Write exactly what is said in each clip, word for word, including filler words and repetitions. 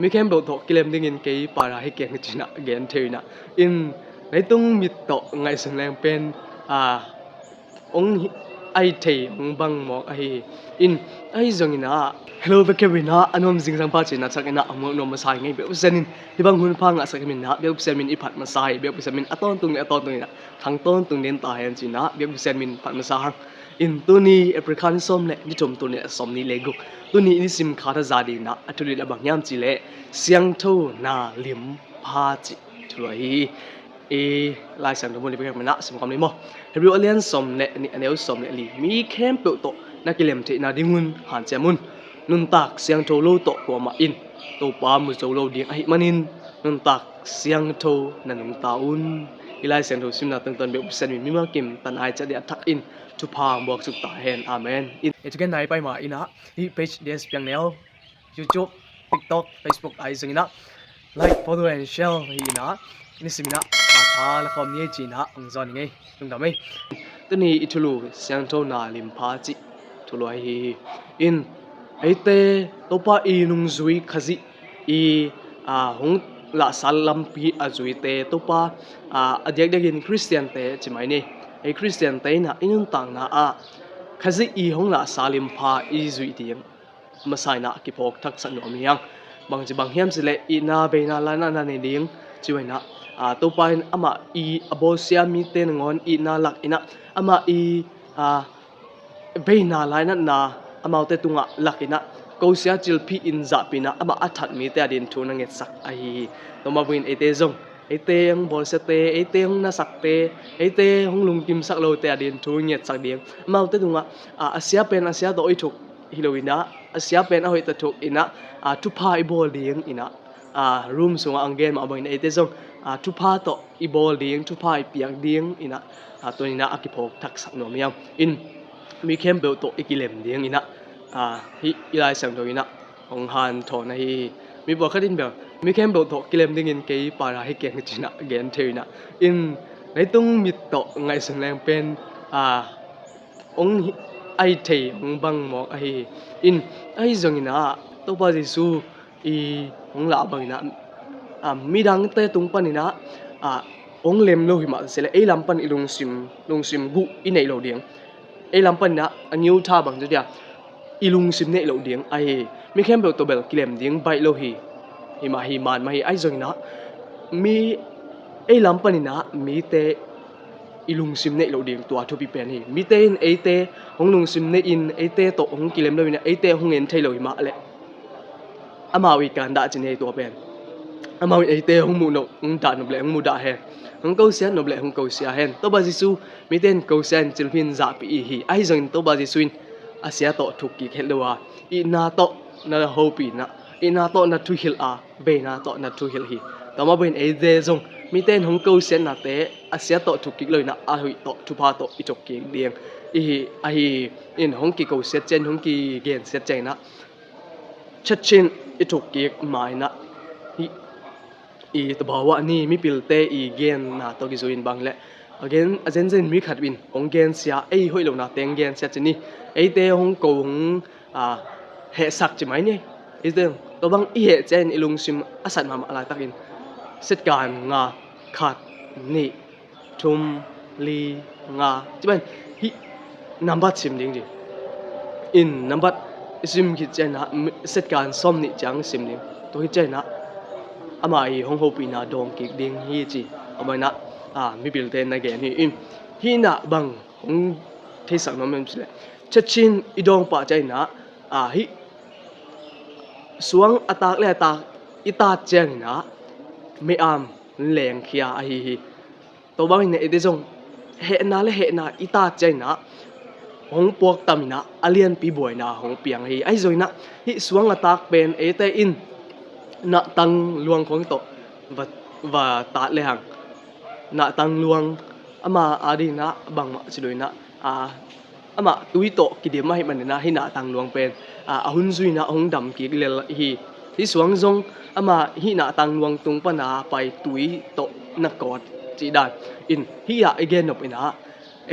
Mi khempeuh tawh kilem dingin kei para hi keng hi cinah gen thei uh inah. In leitung mit tawh ngaihsun leng pen a hong hi, a hi thei hong bang mawk ahi hi. In ahi zongin ah helo vekeu inah a nuam zingsang pha cinah sak inah a muak nuam masa hi ngei. Biakpisenin hih bang hun pha ngahsak hi minah biakpisenin i phat masa hi. Biakpisenin a tawntung le a tawntung inah khang tawntung den ta hen cinah biakpisenin phat masa hang. In tuni April kha ni sawm le ni thum, tuni a sawm ni le guk, tuni i nisim khat a za dinah a thulit a bang hiam cih leh siangtho na lim pha cih thulu ahi hi. I Lai Siangtho mun i pekek manah simkam ni maw? Hebrew a lian sawm le nih a neu sawm le li. Mi khempeuh tawh na kilem theihna dingun hanciam un. Nuntak siangtho lo tawh kuamah in Topa mu zo lo ding ahih manin nuntak siangtho na nungta un. I Lai Siangtho simna tungtawn biakpisenin mimal kim tan ai ciat dia thak in thupha buaksuk ta hen. Amen. In e thugen nai pai ma inah hih page D S Piang Neu, YouTube, TikTok, Facebook ahi zong inah like, follow and share hi inah nisiminah a tha la khawm ni ei cinah hong zawn hi ngei. Lungdam ei. Tuni i thulu siangtho na lim pha cih thulu ahi hi. In eite Topa i nungzui Khazih i a hong lahsa lampi a zuite Topa a a diakdiakin Khristiante ci mai ni. Ei Khristiante inah i nuntakna ah Khazih i hong lahsa lim pha i zuih ding masa inah kiphawk thaksak nuam hi hang. Bangci bang hiam cih leh itna veina lainatna nei ding ci uh inah a Topa in amah i a bawlsia mite nangawn itna lak inah amah i a veina lainatna amaute tungah lak inah kosia cilphih in zahpih inah amah a that mite a din thu na ngetsak ahi hi. Tua mah bangin eite zong eite hong bawlsiate, eite hong nasakte, eite hong lungkimsak lote a din thu ngetsak ding. Amaute tungah a sia pen a sia tawh i thuk hi lo inah a sia pen a hoih ta thuk inah a thupha i bawl ding inah a room sungah ang gen mah bangin eite zong a thupha tawh i bawl ding, thupha i piak ding inah a tuninah a kiphawk thaksak nuam hi hang. In mi khempeuh tawh i kilem ding inah a hih i Lai Siangtho inah hong hanthawn ahi hi. Mi pawlkhat in bel mi khempeuh tawh kilem dingin kei para hi keng hi cinah gen thei uh inah. In leitung mit tawh ngaihsun leng pen a hong hi, a hi thei hong bang mawk ahi hi. In ahi zongin ah Topa Jesu i hong lah bangin ah a midangte tung panin ah a hong lem lo hi mah cih leh ei lam pan i lungsim, lungsim guh i neih lo ding. Ei lam panin ah a ngiutha bang ci dia i lungsim neih loh ding ahi hi. Mi khempeuh tawh bel kilem ding baih lo hi. Hi mah hi, man mah hi. Ahi zongin ah mi ei lam panin ah mite i lungsim neih loh ding tua thupi pen hi. Mite in eite hong lungsim neih in eite tawh hong kilem lo in eite hong en thei lo hi mah leh amau i kan dah cin hi tua pen. Amau in eite hong muh nop, hong dah nop leh hong muh dah hen. Hong kosiat nop leh hong kosiat hen. Topa Jesu mite in kosiat in cilphih in zahpih i hi. Ahi zongin Topa Jesu in a sia tawh thuk kik het lo a, itna tawh na hopih inah, itna tawh na thuhilh a, veina tawh na thuhilh hi. Tua mah bangin eite zong mite in hong kosiatnate a sia tawh thuk kik lo inah a hoih tawh, thupha tawh i thuk kik ding i hi. Ahi in hong kikosiat ciang, hong kigensiat ciang inah chatchin i thuk kik ma inah hih i tabawah ni mipilte i genna tawh kizui in bang leh a gen, a zenzen mi khat in hong gensia, ei hoih lohna teng gensia cin hi. Eite hong ko, hong a hehsak ci mai ni. Eite tua bang i heh ciangin i lungsim a sat mahmah laitakin setkan nga, khat, nih, thum, li, nga ci mai. Hih nambat sim ding ci. In nambat i sim khit ciangin ah setkan sawm nih ciang sim ding. Tua hi ciangin ah amah i hong hopihna dawng kik ding hi ci. Amah inah a mipilte na gen hi. In hih inah bang hong theisak nuam hiam cih leh chatchin i dawng pah ciangin ah a hih suang a tak le a tak i tat ciangin ah mei-am lengkhia ahi hi. Tua bangin eite zong hehna le hehna i tat ciangin ah hong puaktam inah a lianpi buaina hong piang ahi. Ahi zongin ah hih suang a tak pen eite in nahtang luang khawng tawh va, va tat lehang nahtang luang ama adingin ah bangmah ci lo inah a amah tui tawh kidim ahih manin ah hih nahtang luang pen a, a hun zui inah hong dam kik lel hi. Hih suang zong amah hih nahtang luang tung pana pai tui tawh na kawt cih dan. In hih ah i gen nop inah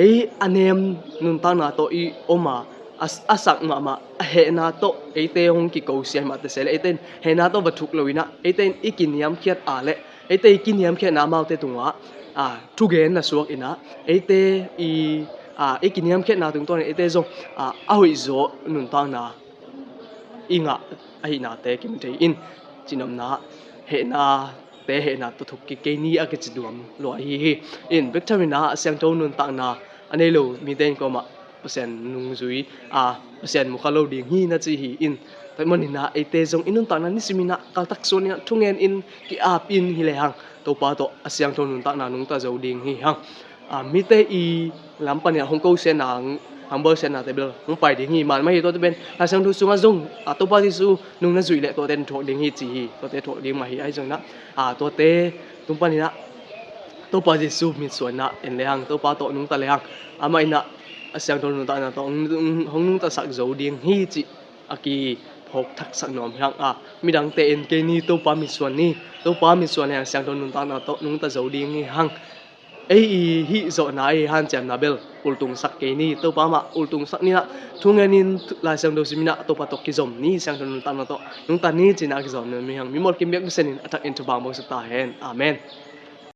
ei a nem nuntakna tawh i om a, a, a sak mahmah a hehna tawh eite hong kiko sia hi mah teh se leh, eite in hehna tawh va thuk lo in ah, eite in i kiniamkhiat a leh, eite i kiniamkhiatna amaute tungah, a, thugenna suak in ah, eite i, a, i kiniamkhiatna tungtawn in eite zong, a, a hoihzaw nuntakna i ngah ahihnate kimu thei in, cinopna, hehnate hehna tawh thuk kik kei ni a kici nuam lua ahi hi. In bek tham in ah a siangtho nuntakna a nei lo mite in kuamah Pasian nungzui, a, Pasian mukha lo ding hi na ci hi. In tua ahih manin ah eite zong i nuntakna nisim in ah kaltak suan in ah thungen in ki-ap in hi lehang, Topa tawh a siangtho nuntakna nungta zo ding hi hang. A, mite i lam pan in ah hong ko siatna, hong bawl siatnate bel hong pai ding hi. Mahmah hi, tuate pen Lai Siangtho sungah zong, a, Topa Jesu nung na zuih leh tuate in thuak ding hi ci hi. Tuate thuak ding mah hi. Ahi zongin ah, a, tuate tung pan in ah Topa Jesu mitsuanna en lehang, Topa tawh nungta lehang, amah in ah a siangtho nuntakna tawh hong, hong, hong nungtasak zo ding hi cih a kiphawk thaksak nuam hi hang. A, midangte en kei ni, Topa mitsuan ni. Topa mitsuan lehang siangtho nuntakna tawh nungta zo ding hi hang. Ei i hih zawhna, ei i hanciamna bel ultungsak kei ni. Topa mah ultungsak ni in ah, thungen in, thu-, Lai Siangtho sim in ah Topa tawh kizom ni, siangtho nuntakna tawh nungta ni ci in ah a kizom nuam hi hang. Mi mawk kim biak Pasian in a thak in thupha hong pia ta hen. Amen.